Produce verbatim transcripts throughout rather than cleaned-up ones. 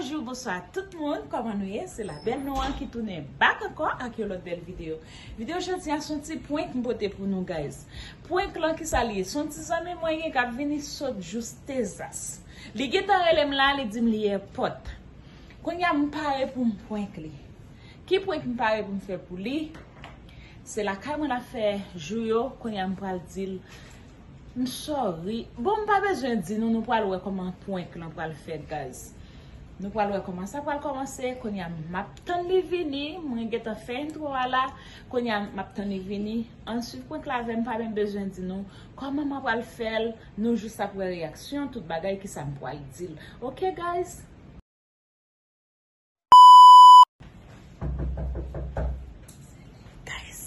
Bonjou, bonswa tout moun, kòman nou ye? Se la bèl nou an ki tounen back ankò ak yon lòt bèl videyo. Videyo jodi a se yon ti prank m pote pou nou, guys. Prank lan, kisa l ye? Se yon ti zanmi mwen gen k ap vini sot jous Tezas. Li gentan rele m la, li di m li èpòt. Kounye a m pare pou m prank li. Ki prank m pare pou m fè pou li? Se lakay mwen l ap fè jou yo, kounye a m pral di l. M sorry. Bon, m pa bezwen di nou, nou pral wè kòman prank lan pral fèt, guys. Nou pral wè kòman sa pral kòmanse. Kounye a m ap tann li vini, mwen gentan fè entwo a la. Kounye a m ap tann li vini. Ann swiv prank la avè m, pa menm bezwen di nou kòman m pral fè l. Nou jis ap wè reyaksyon, tout bagay, kisa m pral di l. Oke, guys? Guys,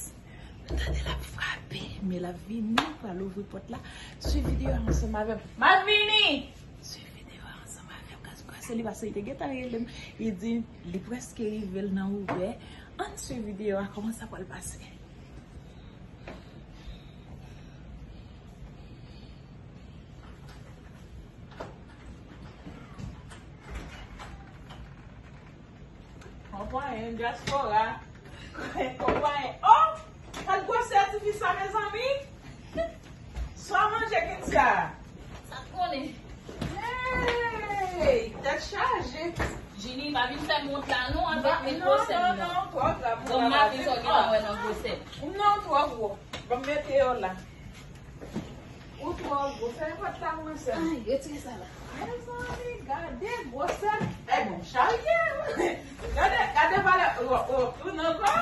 m tande l ap frape, men l ap vini, pral ouvri pòt la. Swiv videyo a ansanm avè m. Malvini! Swiv videyo a ansanm avè m, guys. Pase li, pase li te gentan rele m. Li di li prèske rive l nan Uber. Ann swiv videyo a, kòman sa pral pase. Konpayen dyaspora. Konpayen. Oh! Gad gwosè ti fi sa, mezanmi! Sa manje Kensia? Sa konnen. Hey! Tèt chaje. Jini, pa vin fè m wont la non, avèk gwosè m nan. Non, non, non, twò grav. Bon, maten sa w gentan wè nan gwosè. Non, twò gwo. Ban m mete yo la. Ou twò gwo. Fè pòt la mwen sèl. Ay, retire sa la. Mezanmi, gade gwosè. E bon, charye. Gade, gade valè. O, o, tounen ankò.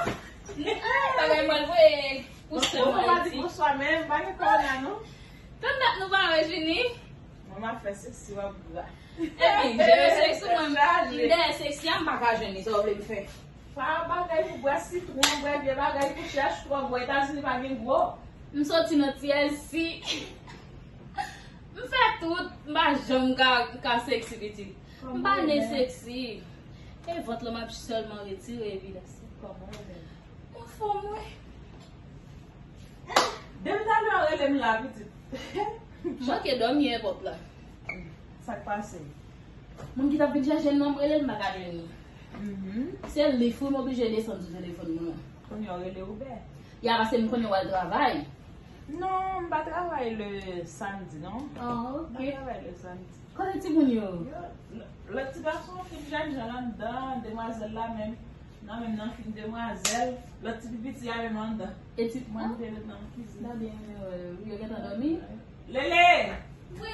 Ay, bagay mwen voye pou sèl mwen pa di bonswa, men pa gen kòna non. Tout dat nou pa wè Jini. Mwen m ap fè seksi, w ap gra. Epi, jere seksi mwen, m dèyè seksi a, m pa ka jwenn li, sa w vle m fè? Pa bagay pou bwè sitwon, bwè vye bagay pou chèch twò gwo. Etazini pa gen gwo. M soti nan T L C. M fè tout, m pa janm ka, ka seksi pitit. M pa ne seksi. E vant lan m ap sèlman retire epi danse. Anfòm wi. Depi talè w rele m la pitit. M manke dòmi èpòt la. Sa k pase? Moun ki t ap vin chèche m nan, m rele l, m pa ka jwenn li. Mhm. Se lif wi, m oblije desann sou telefòn mwen an. Kounye a w rele Uber? Ya, paske m konnen w al travay. Non, m pa travay le samdi non. Ah, ok. M pa travay le samdi. Kote timoun yo? Yo, lò-, lòt ti gason fin jènjan anndan, demwazèl la menm. Nan menm nan fin demwazèl, lòt ti pi piti a menm anndan. E ti mwen te ret nan kizin. Gade, yo, yo gentan dòmi? Lele! Wi!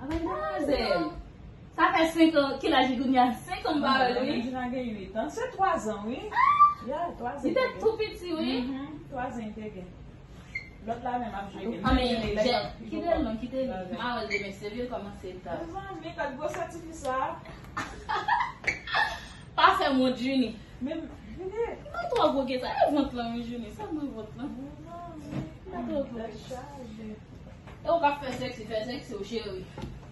Apre demwazèl. Sa fè senk an, ki laj li kounye a? Senk an m pa wè l wi. Jina gen uit an. Se twazan wi. Ya, twazan. Li te tou piti wi. Mhm, twazan li te gen. Lòt la menm ap jwe. Anmè, kite l non, kite l. M a wè l demen, serye kòmanse ta. Mezanmi, gad gwosè ti fi sa. Pa fè m wont Jini. Men, vini. M pa twò gwo ke sa. E vant lan wi Jini, sèlman vant lan. Mezanmi, tèt chaje. E ou k ap fè seksi, fè seksi w cheri.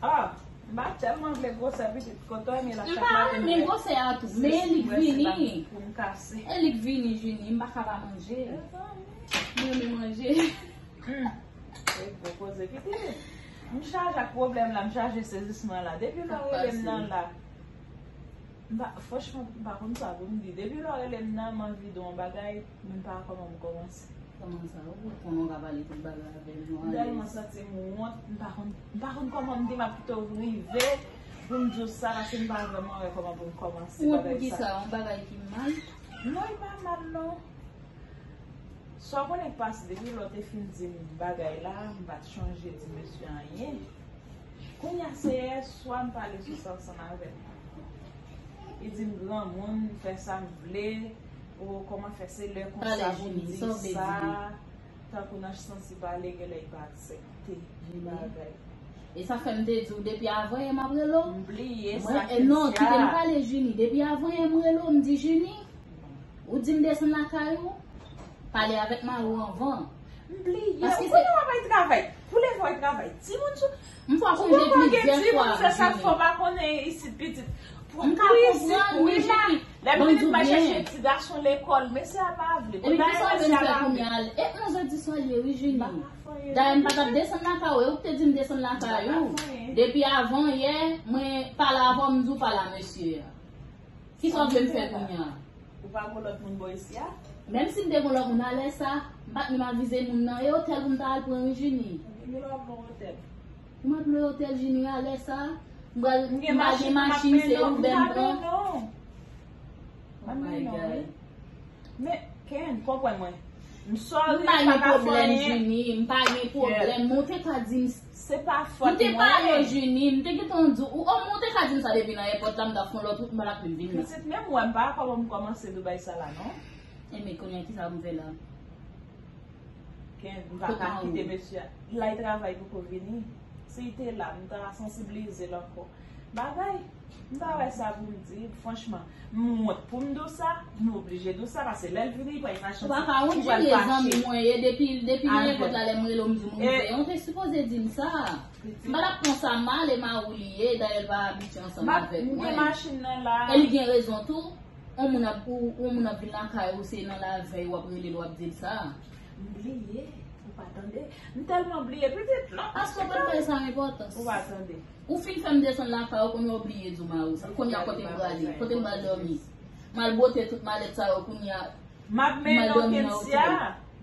Ah, m pa tèlman vle gwosè pitit. Kote w ye la chak maten. M pa renmen gwosè a tou, men li k vini. Pou m kase. E li k vini Jini, m pa ka pa manje. Mezanmi. M renmen manje. Hmm. E gwo koze ki te. M chaje ak pwoblèm la, m chaje sezisman la. Depi lè w rele m nan la. M pa, franchman, m pa konn sa pou m di. Depi lè w rele m nan, m anvi di w yon bagay, men m pa kòman m kòmanse. Kòman sa? Ou konn ou ka pale tout bagay avè m, non? M tèlman santi m wont, m pa konn, m pa konn kòman m di m ap kite w rive pou m di w sa, paske m pa vrèman wè kòman pou m kòmanse bagay sa. Wont pou kisa? Yon bagay ki mal? Non, li pa mal, non. Sa w konnen k pase depi lè w te fin di m bagay la, m pa t chonje di mesye anyen. Kounye a se yè swa m pale sou sa ansanm avè l. Li di m granmoun, m fè sa m vle, o kòman fè se lè konsa pou m di sa, tankou nan santi pale genlè li pa aksepte bagay. E sa fè m te di w depi avan yè m ap rele w. M bliye sa ke m di a. Non, kite m pale Jini. Depi avan yè m rele w, m di Jini, ou di m desann lakay ou, pale avèk mari w anvan. M bliye. Ou konnen w ap al travay. Pou leve w al travay. Timoun sou. M fè sonje plizyè fwa, Jini. Se sa k fè w pa konnen isit pitit. M ka konprann wi Jini. Lè m vin, m al chèche ti gason lekòl, mesye a pa vle. Epi kisa w vin fè kounye a? E onz è di swa l ye, wi, Junie. Dayè, m pa t ap desann lakay ou, e ou ki te di m desann lakay ou. Depi avan yè, mwen pale avè w, m di w pale a mesye a. Kisa w vle m fè kounye a? Ou pa gon lòt moun bò isi a? Menm si m te gon lòt moun, alè sa, m pa t menm avize moun nan. E otèl pou m ta al pran, wi, Junie. Ou gen lòt bon otèl. Ou m ap lwe otèl, Junie, alè sa. M pral, m pa gen machin, se Uber m pran. M ap mennen w, wi. Men, Ken, konprann mwen. M sòri, m pa ka fè anyen. M pa gen pwoblèm, Junie, m pa gen pwoblèm. Men w te ka di m, se pa fòt mwen. M te pale w, Junie, m te gentan di w, o, men w te ka di m sa depi nan èpòt la, m t ap fè yon lòt wout, m pa t ap menm vin la. Pitit, menm mwen, m pa kwè pou m kòmanse Dubai sa la, non. Enben, kounye a, kisa pou m fè la? Ken, m pa ka kite mesye a. L al travay poko vini. Si l te la, m ta sansibilize l ankò. Bagay, m pa wè sa pou m di, franchman. M wont pou m di w sa, m oblije di w sa, paske lè l vini, li pral fache. Ou pa ka wont, Junie, zanmi mwen ye, depi, depi nan èpòt la, lè m rele w, m di w m rive. Ou te sipoze di m sa. M pa t ap pran sa mal, e mari w li ye, dayè l pa abitye ansanm avèk mwen. M gen machin nan la. E li gen rezon tou. Yon moun ap, ou, yon moun ap vin lakay ou, se nan lavèy w ap rele l, w ap di l sa. M bliye, ou pa tande. M tèlman bliye, pitit, non. Paske w pa t bay sa enpòtans. Ou pa tande. Ou fin fè m desann lakay ou, kounye a w bliye di w mari w sa. Kounye a kote m prale, kote m pral dòmi. M al bwote tout malèt sa yo, kounye a m ap mennen w, Kensia.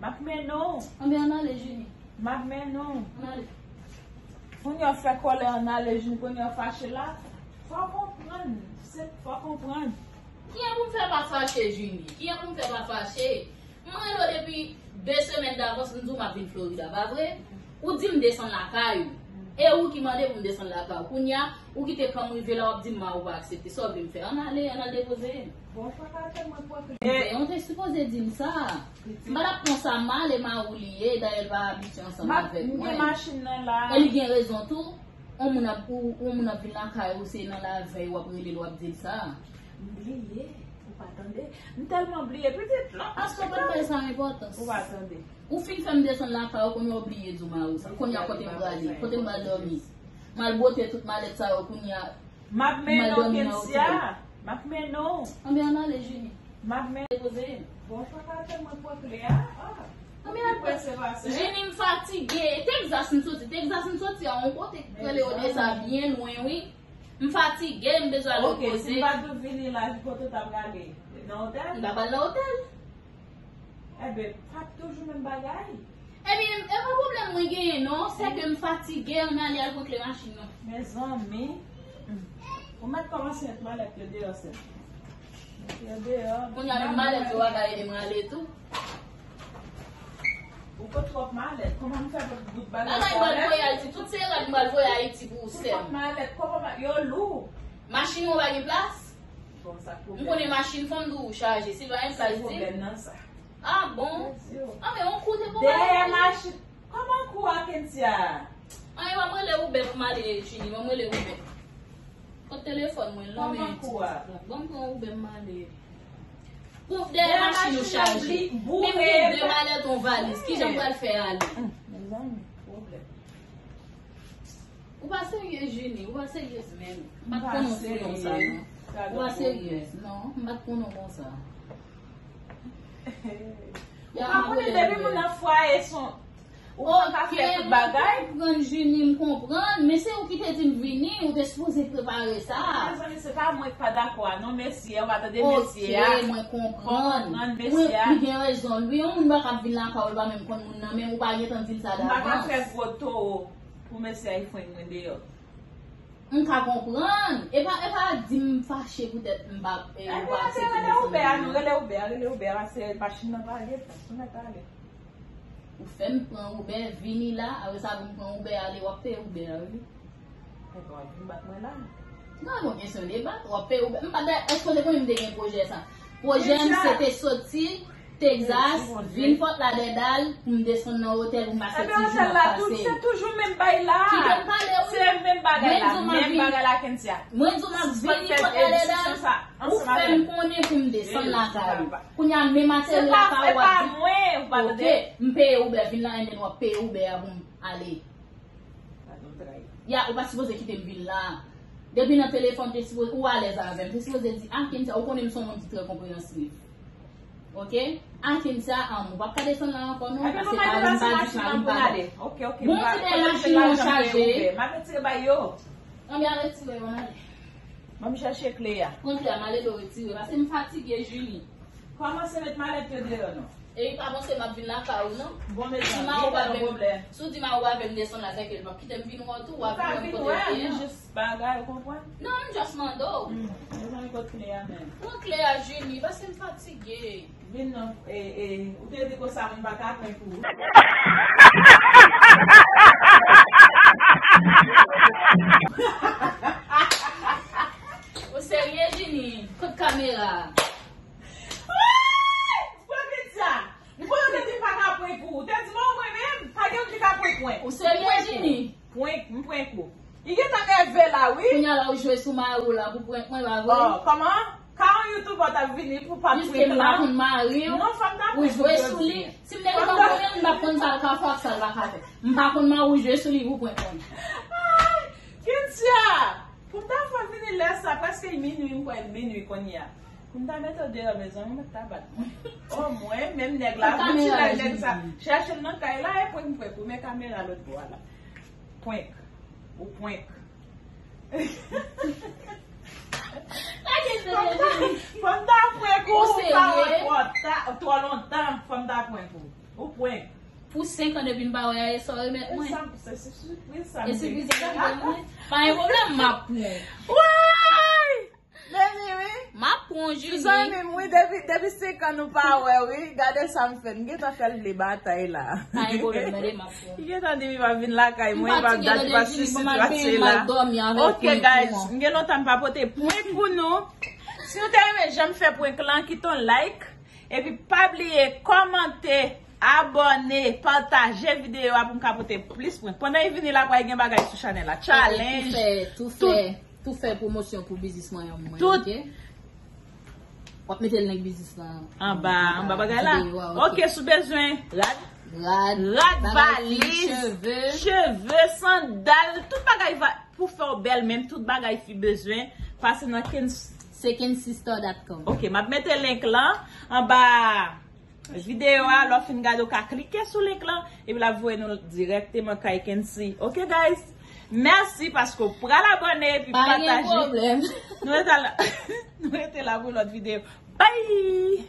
M ap mennen w. Anben, ann ale, Junie. M ap mennen w. Ann ale. Kounye a w fè kòlè, ann ale, Junie, kounye a w fache la. Fò w konprann. Se, fò w konprann. Kijan pou m fè pa fache, Junie? Kijan pou m fè pa fache? M rele w depi de semèn davans, m di w m ap vin Florida, pa vre? Ou di m desann lakay ou. E ou ki mande pou m desann lakay ou. Kounye a, ou kite kò m rive la, w ap di m mari w pa aksepte. Sa w vle m fè? Ann ale, ann al depoze m. Bon, fò w ka fè mwen pran kle. E, ou te sipoze di m sa. M pa t ap pran sa mal, e mari w li ye, dayè l pa abitye ansanm avèk mwen. M gen machin nan la. E li gen rezon tou. Yon moun ap, ou, yon moun ap vin lakay ou, se nan lavèy w ap rele l, w ap di l sa. M bliye, ou pa tande. M tèlman bliye, pitit, non. Paske w pa t bay sa enpòtans. Ou pa tande. Ou fin fè m desann lakay ou, kounye a w bliye di w mari w sa. Kounye a kote m prale, kote m pral dòmi. M al bwote tout malèt sa yo, kounye a m ap mennen w, Kensia. M ap mennen w. Anben, ann ale, Junie. M ap men depoze m. Bon, fò w ka fè mwen pran kle a. Ah. Anben, ou prese pase. Junie, m fatige. Texas m soti. Texas m soti a yon kote k rele Odessa, byen lwen, wi. M fatige, m bezwen al repoze. Ok, si m pa t vini la, kote w t ap prale? Nan otèl? M t ap al nan otèl. Enben, pa toujou menm bagay. Ebyen, e pa pwoblèm mwen genyen non, se ke m fatige, ann ale al pran kle machin nan. Mezanmi. Ou mèt kòmanse met malèt yo deyò, sè. Met yo deyò. Kounye a menm malèt yo pa ka ede mwen ale tou. Ou pot twòp malèt. Kòman m fè pot bout bagay twòp malèt? Bagay m pral voye Ayiti, tout se rad m pral voye Ayiti pou ou, sè m. Ou pot malèt, kòman ma-, yo lou. Machin ou pa gen plas? Bon, sa pwoblèm. M konnen machin fanm dou chaje, si pa gen plas, di. Se pwoblèm nan sa. Ah bon? Anben, yon koute pou dèyè machin. Kòman kou a, Kensia? Anyen, ban m rele Uber pou m ale, Junie, ban m rele Uber. Kot telefòn mwen lan, men. Kòman kou a? Ban m pran Uber m ale. Kou dèyè machin ou chaje. Men m gen de malèt, yon valiz. Kijan m pral fè ale? Mezanmi, pwoblèm. Ou pa serye, Junie, ou pa serye menm. M pa t konnen w se konsa, non. Ou pa serye, non, m pa t konnen w konsa. Ou pa konnen depi moun nan fwaye son, ou pa ka fè tout bagay. Ok, m konprann, Junie, m konprann, men se ou ki te di m vini, ou te sipoze prepare sa. Mezanmi, se pa mwen ki pa dakò a, non, mesye, ou pa tande mesye a. Ok, mwen konprann. Mwen, li gen rezon l, wi, yon moun pa ka ap vin lakay ou, li pa menm konn moun nan, men ou pa gentan di l sa davans. M pa ka fè gwo towo. Pou mesye a frenk mwen deyò. M ka konprann. E pa, e pa di m fache poutèt m pa, e, ou pa aksepte desann nan. Rele Uber a, non, rele Uber a, rele Uber a, se machin nan pa gen plas, ou mèt ale. Ou fè m pran Uber, vini la, apre sa pou m pran Uber ale, w ap peye Uber a, wi. Enben, w ap vin bat mwen la. Non, e pa yon kesyon de bat, w ap peye Uber. M pa t, èske w te konnen m te gen pwojè sa? Pwojè m se te soti Texas, vin Fort Lauderdale, pou m desann nan otèl, pou m pase ti jou m ap pase. Enben, otèl la, tout, se toujou menm bay la. Kite m pale, wi. Se menm bagay la, menm bagay la, Kensia. Mwen di w m ap vini Fort Lauderdale, ou fè m konnen pou m desann lakay ou. Kounye a, menm ateri lakay ou ap di, ok, m peye Uber, vin la, and then w ap peye Uber a pou m ale. Ya, ou pa sipoze kite m vin la. Depi nan telefòn, te sipoze, ou alèz avè m, te sipoze di, "Ah, Kensia, ou konnen m se yon moun ki trè konpreyansif." Ok? Ah, Kensia, an, ou p ap ka desann la ankò, non, paske mari m pa di, mari m pa di. Bon, se de machin yo chaje. M ap retire bay yo. Anben, al retire yo, ann ale. Ban m chèche kle a. Pran kle a, m ale do retire, paske m fatige, Julie. Kòmanse met malèt yo deyò, non. E li pa panse m ap vin lakay ou, non. Bon, mezanmi, pa gen pwoblèm. Si w di mari w avè m desann la, sèke l p ap kite m vin wè w tou, w ap vin wè m kote l ye a. Ou ka vin wè, li jis bagay, ou konprann? Non, m just mande w. Hmm, mezanmi, kot kle a menm? Pran kle a, Julie, paske m fatige. Vin non, e, e, ou te di konsa moun pa ka prank ou. Ou serye, Julie? Kot kamera a? Woy! Pran kit sa! M konnen w te di m pa ka prank ou. Ou te di, "Bon, mwen menm, pa gen moun ki ka prank mwen." Ou serye, Julie? Prank, m prank ou. Li gentan nève la, wi. Kounya la ou jwe sou mari w la pou prank mwen, pa vre? Oh, kòman? Ka yon youtubè t ap vini pou pa prank la? Piske m pa konn mari w, ou jwe sou li. Si m te gentan konnen l, m t ap konn sa l ka fè ak sa l pa ka fè. M pa konn mari w, jwe sou li pou prank mwen. Ay, Kensia! Pou m ta fè vini lè sa, prèske minwi, m kwè minwi kounye a. Pou m ta mete w deyò, mezanmi, mwen ta bat mwen. Oh, mwen, menm nèg la, vin ti nèg, nèg sa. Chèche m nan kay la, e prank m prank ou, men kamera lòt bò a la. Prank. Ou prank. Fò m ta, fò m ta prank ou, ou pa wè twò ta, twò lontan, fò m ta prank ou. Ou prank. Pou senk an depi m pa wè a, e sa w remèt mwen. E sa, se, se sipriz sa m te. E sipriz sa m te. Pa gen pwoblèm, m ap pran. Woy! Baby, wi. M ap pran, Julie. Zanmi m, wi, depi, depi senk an nou pa wè, wi. Gade sa m fè. M gentan fè l vle batay la. Pa gen pwoblèm, tande, m ap pran. Li gentan di m li p ap vin lakay mwen, li p ap dat, li p ap sisi, li p ap se la. Ok, guys, m gen lontan m pa pote prank pou nou. Si nou te renmen jan m fè prank lan, kite yon like. Epi pa bliye kòmante, abòne, pataje videyo a pou m ka pote plis prank. Pandan y vini la, pral gen bagay sou chanèl la. Challenge. Tou fè, tou fè, tou fè pwomosyon pou biznis mwen an mwen, ok? W ap mete link biznis lan anba, anba bagay la. Ok, si w bezwen rad, rad, valiz, cheve, sandal, tout bagay pou fè w bèl, menm tout bagay fi bezwen, pase nan Kensi. Se kensi store dot com. Ok, m ap mete link lan anba videyo a, lè w fin gade, w ka klike sou link lan, epi l ap voye nou dirèkteman kay Kensi. Ok, guys? Mèsi paske w pral abòne epi pataje. Pa gen pwoblèm. Nou rete la, nou rete la pou lòt videyo. Bye!